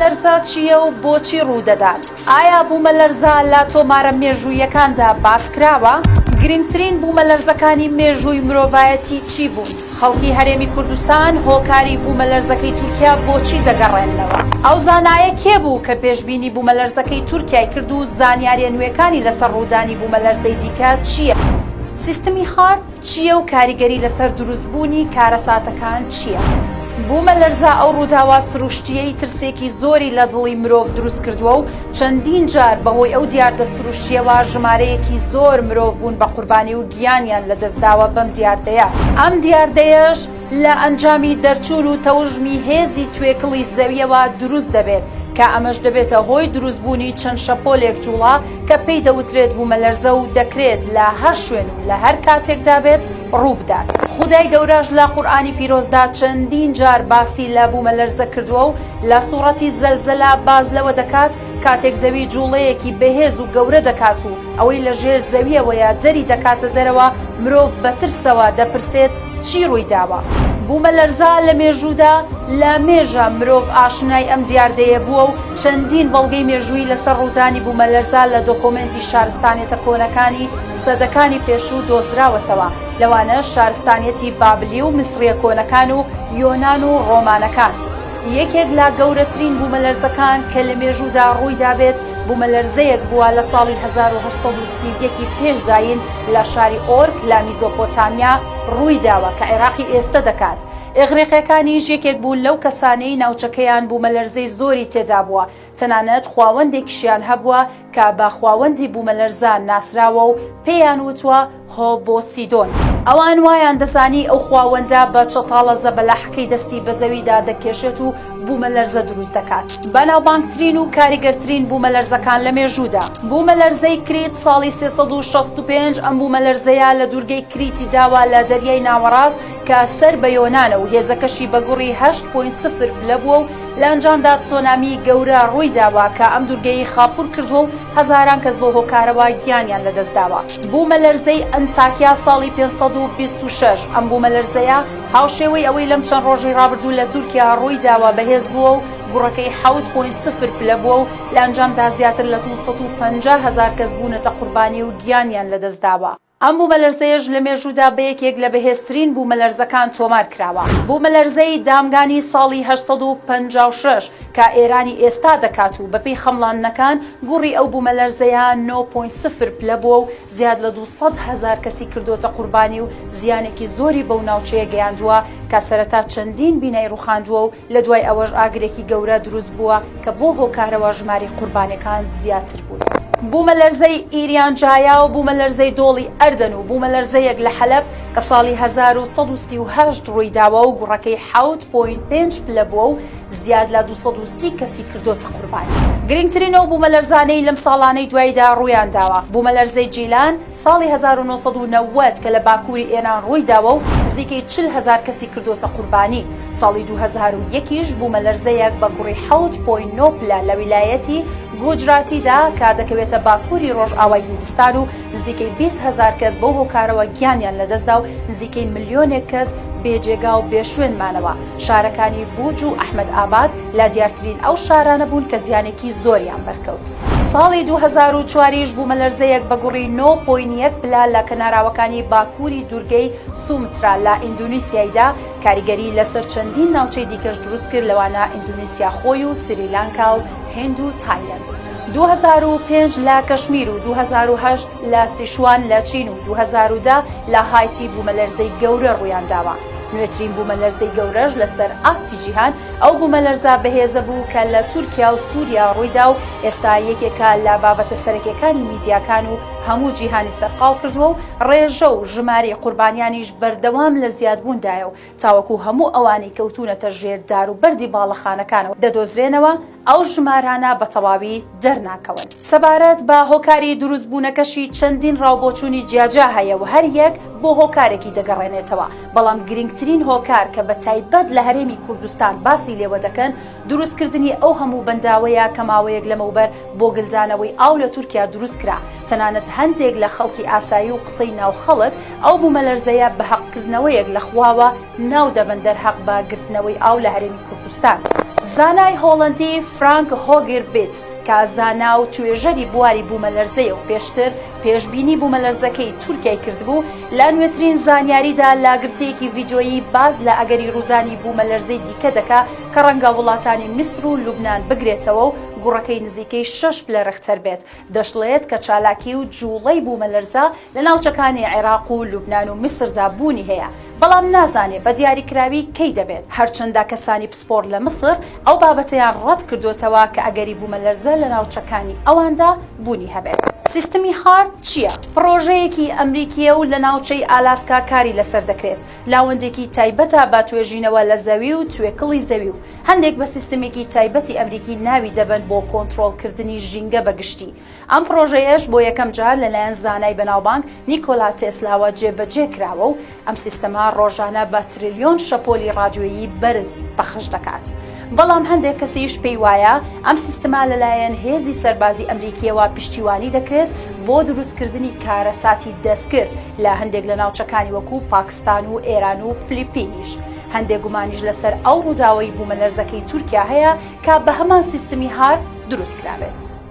بوومەلەرزە چییە و بۆچی ڕوودەدات؟ ئایا بوومەلەرزە لە تۆمارە مێژووییەکاندا باس کراوە؟ گرنگترین بوومەلەرزەکانی مێژووی مرۆڤایەتی چی بوون؟ خەڵکی هەرێمی کوردستان هۆکاری بوومەلەرزەکەی تورکیا بۆچی دەگەڕێننەوە؟ ئەو زانایە کێ بوو کە پێشبینی بوومەلەرزەکەی تورکیای کرد و زانیارییە نوێکانی لەسەر ڕوودانی بوومەلەرزەی دیکە چییە؟ سیستمی هارپ چییە و کاریگەری لەسەر دروستبوونی کارەساتەکان چییە؟ بوومەلەرزە ئەو ڕووداوە سروشتییەی ترسێکی زۆری لە دڵی مرۆڤ دروست کردووە و چەندین جار بەهۆی ئەو دیاردە سروشتییەوە ژمارەیەکی زۆر مرۆڤ بوون بە قوربانی و گیانیان لەدەستداوە بەم دیاردەیە. ئەم دیاردەیەش لە ئەنجامی دەرچوون و تەوژمی هێزی توێکڵی زەوییەوە دروست دەبێت کە ئەمەش دەبێتە هۆی دروستبوونی چەند شەپۆلێک جوڵە کە پێی دەوترێت بوومەلەرزە و دەکرێت لە هەر شوێن و لە هەر کاتێکدا بێت ڕووبدات. خودای گەورەش لە قورئانی پیرۆزدا چەندین جار باسی لە بوومەلەرزە کردووە و لە سوڕەتی زەلزەلە باس لەوە دەکات کاتێک زەوی جوڵەیەکی بەهێز و گەورە دەکات و ئەوەی لە ژێر زەویەوەیە دەری دەکاتە دەرەوە مرۆڤ بە ترسەوە دەپرسێت چی ڕوویداوە؟ بوومەلەرزە لە مێژوودا لە مێژە مرۆڤ ئاشنای ئەم دیاردەیە بووە و چەندین بەڵگەی مێژوویی لەسەر ڕوودانی بوومەلەرزە لە دۆکۆمێنتی شارستانێتە کۆنەکانی سەدەکانی پێشوو دۆزراوەتەوە، لەوانەش شارستانیەتی بابلی و میسڕیە کۆنەکان و یۆنان و ڕۆمانەکان. یەکێک لە گەورەترین بوومەلەرزەکان کە لە مێژوودا ڕوویدابێت، بوومەلەرزەیەک بووە لە ساڵی 1831 ی پێش زایین لە شاری ئۆرک لە میزۆپۆتامیا ڕوویداوە کە عێراقی ئێستە دەکات. ئێغریقیەکانیش یەکێک بوون لەو کەسانەی ناوچەکەیان بوومەلەرزەی زۆری تێدابووە، تەنانەت خواوەندێکیشیان هەبووە کە بە خواوەندی بوومەلەرزە ناسراوە و پێیان وتووە هۆبۆسیدۆن. ئەوان وایان دەزانی ئەو خواوەندە بە چەتاڵە زەبەلاحەکەی دەستی بە زەویدا دەکێشێت و بوومەلەرزە دروست دەکات. بەناوبانگترین و کاریگەرترین بوومەلەرزەکان لە مێژوودا. بوومەلەرزەی کریت ساڵی 365 ئەم بوومەلەرزەیە لە دوورگەی کریتی داوە لە دەریای ناوەڕاست کە سەر بە یۆنانە و هێزەکەشی بە گوڕی هەشت point سفر پلە بووە و لە ئەنجامدا تسۆنامی گەورە ڕوویداوە کە ئەم دوورگەیەی خاپوور کردووە و هەزاران کەس بەو هۆکارەوە گیانیان لەدەستداوە. بوومەلەرزەی ئەنتاکیا ساڵی 526، ئەم بوومەلەرزەیە هاوشێوەی ئەوەی لەم چەند ڕۆژەی ڕابردوو لە تورکیا ڕوویداوە بەهێز بووە و گوڕەکەی حەوت point سفر پلە بووە و لە ئەنجامدا زیاتر لە 250 هەزار کەس بوونەتە قوربانی و گیانیان لەدەستداوە. ئەم بوومەلەرزەیەش لە مێژوودا بە یەکێک لە بەهێزترین بوومەلەرزەکان تۆمار کراوە. بوومەلەرزەی دامگانی ساڵی 856 کە ئێرانی ئێستا دەکات و بەپێی خەمڵاندنەکان گوڕی ئەو بوومەلەرزەیە نۆ point سفر پلە بووە و زیاد لە 200 هەزار کەسی کردۆتە قوربانی و زیانێکی زۆری بەو ناوچەیە گەیاندووە کە سەرەتا چەندین بینای ڕووخاندووە و لە دوای ئەوەش ئاگرێکی گەورە دروست بووە کە بۆ هۆکارەوە ژمارەی قوربانیەکان زیاتر بوون. بوومەلەرزەی ئیریان جایا و بوومەلەرزەی دۆڵی ئەردەن و بوومەلەرزەیەک لە حەلەب کە ساڵی 1138 ڕوویداوە و گوڕەکەی حەوت point پێنج پلە بووە و زیاد لە 230 کەسی کردۆتە قوربانی. گرنگترین ئەو بوومەلەرزانەی لەم ساڵانەی دواییدا ڕوویانداوە، بوومەلەرزەی جیلان ساڵی 1990 کە لە باکووری ئێران ڕوویداوە و نزیکەی 40 هەزار کەسی کردۆتە قوربانی، ساڵی 2001 یش بوومەلەرزەیەک بە گوڕی حەوت point نۆ پلە لە ویلایەتی گوجراتیدا کە دەکەوێتە باکووری ڕۆژئاوای هیندستان و نزیکەی 20 هەزار کەس بەو هۆکارەوە گیانیان لەدەستدا و نزیکەی ملیۆنێک کەس بێجێگا و بێشوێن مانەوە. شارەکانی بوج و ئەحمەد ئاباد لە دیارترین ئەو شارانە بوون کە زیانێکی زۆریان بەرکەوت. ساڵی 2004 یش بوومەلەرزەیەک بە گوڕی نۆ point یەک پلە لە کەناراوەکانی باکووری دوورگەی سومترا لە ئیندونیسیای دا، کاریگەری لەسەر چەندین ناوچەی دیکەش دروست کرد لەوانە ئیندونیسیا خۆی و سریلانکا و هند و تایلەند. 2005 لە کەشمیر و 2008 لە سیشوان لە چین و 2010 لە هایتی بوومەلەرزەی گەورە ڕوویانداوە. نوێترین بوومەلەرزەی گەورەش لەسەر ئاستی جیهان ئەو بوومەلەرزە بەهێزە بوو کە لە تورکیا و سوریا ڕوویدا و ئێستا یەکێکە لە بابەتە سەرەکیەکانی میدیاکان و هەموو جیهانی سەرقاڵ کردووە و ڕێژە و ژمارەی قوربانیانیش بەردەوام لە زیادبووندایە و تاوەکو هەموو ئەوانەی کەوتوونەتە ژێر دار و بەردی باڵەخانەکانەوە دەدۆزرێنەوە، ئەو ژمارانە بە تەواوی دەرناکەون. سەبارەت بە هۆکاری دروستبوونەکەشی چەندین ڕاوبۆچوونی جیاجیا هەیە و هەر یەک بۆ هۆکارێکی دەگەڕێنێتەوە، بەڵام گرنگترین هۆکار کە بە تایبەت لە هەرێمی کوردستان باسی لێوە دەکەن دروستکردنی ئەو هەموو بەنداوەیە کە ماوەیەک لەمەوبەر بۆ گلدانەوەی ئاو لە تورکیا دروستکرا، تەنانەت هەندێک لە خەڵکی ئاسایی و قسەی ناو خەڵک ئەو بومەلەرزەیە بە هەقکردنەوەیەک لە خواوە ناو دەبەن دەرهەق بە گرتنەوەی ئاو لە هەرێمی کوردستان. زانای هۆڵەندی فرانک هۆگربیتس کە زانا و توێژەری بواری بوومەلەرزەیە و پێشتر پێشبینی بوومەلەرزەکەی تورکیای کردبوو، لە نوێترین زانیاریدا لە گرتەیەکی ڤیدیۆیی باس لە ئەگەری ڕوودانی بوومەلەرزەی دیکە دەکا کە ڕەنگە وڵاتانی میسر و لوبنان بگرێتەوە و گوڕەکەی نزیکەی شەش پلە رێختەر بێت. دەشڵێت کە چالاکی و جووڵەی بوومەلەرزە لە ناوچەکانی عێراق و لوبنان و میسردا بوونی هەیە، بەڵام نازانێ بە دیاریکراوی کەی دەبێت، هەرچەندە کەسانی پسپۆڕ لە میسر ئەو بابەتەیان ڕەت کردۆتەوە کە ئەگەری بوومەلەرزە لە ناوچەکانی ئەواندا بوونی هەبێت. سیستمی HAARP چییە؟ پڕۆژەیەکی ئەمریکییە و لە ناوچەی ئالاسکا کاری لەسەر دەکرێت، لاوەندێکی تایبەتە بە توێژینەوە لە زەوی و توێکڵی زەوی و هەندێک بە سیستمێکی تایبەتی ئەمریکی ناوی دەبەن بۆ کۆنتڕۆڵکردنی ژینگە بە گشتی. ئەم پڕۆژەیەش بۆ یەکەم جار لەلایەن زانای بەناوبانگ نیکۆلا تێسلاوە جێبەجێ کراوە و ئەم سیستەمە ڕۆژانە بە تریلیۆن شەپۆلی ڕادیۆیی بەرز پەخش دەکات. بەڵام هەندێک کەسیش پێی وایە ئەم سیستمە لەلایەن هێزی سەربازی ئەمریکییەوە پشتیوانی دەکرێت بۆ دروستکردنی کارەساتی دەستکرد لە هەندێک لە ناوچەکانی وەکو پاکستان و ئێران و فلیپینیش. هەندێک گومانیش لەسەر ئەو ڕووداوەی بوومەلەرزەکەی تورکیا هەیە کە بە هەمان سیستمی HAARP دروست کرابێت.